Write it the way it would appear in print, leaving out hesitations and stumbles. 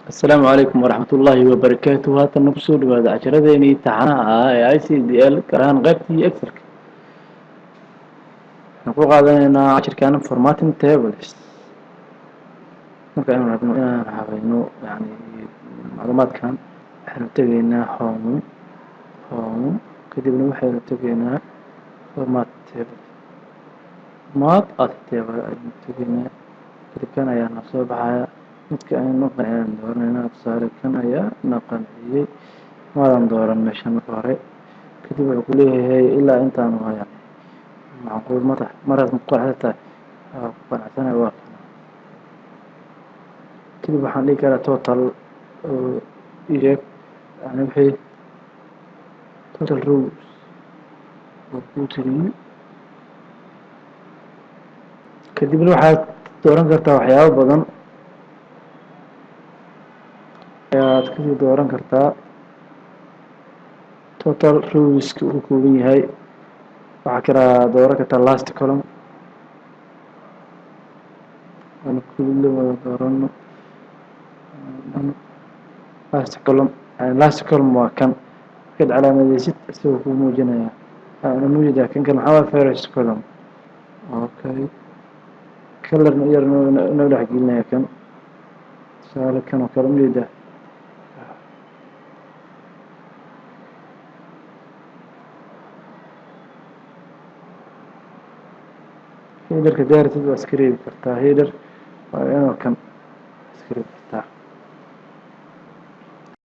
Asalaamu calaykum waraxmatullaahi wabarakaatu. Haatanna kusoo dhawaada casharadeenii taxanaha ah ee ICDL, gaar ahaan qaybtii Excelka. Waxaan ku qaadanaynaa cashirkan formatting tables. Marka aynu rabno inaan habayno yani macluumaadkan, waxaynu tegaynaa home, kadibna waxaynu tegaynaa format table, format at table ayaynu tegaynaa. Kadib kan ayaa noo soo baxaya, midka aynu qanciyaan dooranayna. Tusaale, kan ayaa na qanciyey, maadan dooran meesha marka hore. Kadib wuxuu ku leeyahay ilaa intaan waa yani macquul ma tahay, maraas ma ku qanacsan tahay? Ku qanacsanay, waa kana. Kadib waxaan dhihi karaa total oo ii sheeg, yani wixii total rows oo kuu tiriyey. Kadibna waxaad dooran kartaa waxyaabo badan ayaad kasii dooran kartaa. Total rowska uu ka kooban yahay waxaa kalaa dooran kartaa last column. Waana kulli wada doorano last column, yani last column waa kan. Markaad calaamadeysid, isagoo kuu muujinaya waxaana muujida kan kale. Maxaa waa first column? Okay, colorna yar noo dhex gelinaya kan, tusaale kan oo kale ujeedaa. Headerka daaratid waa iska reebi kartaa. Header waa inuu kan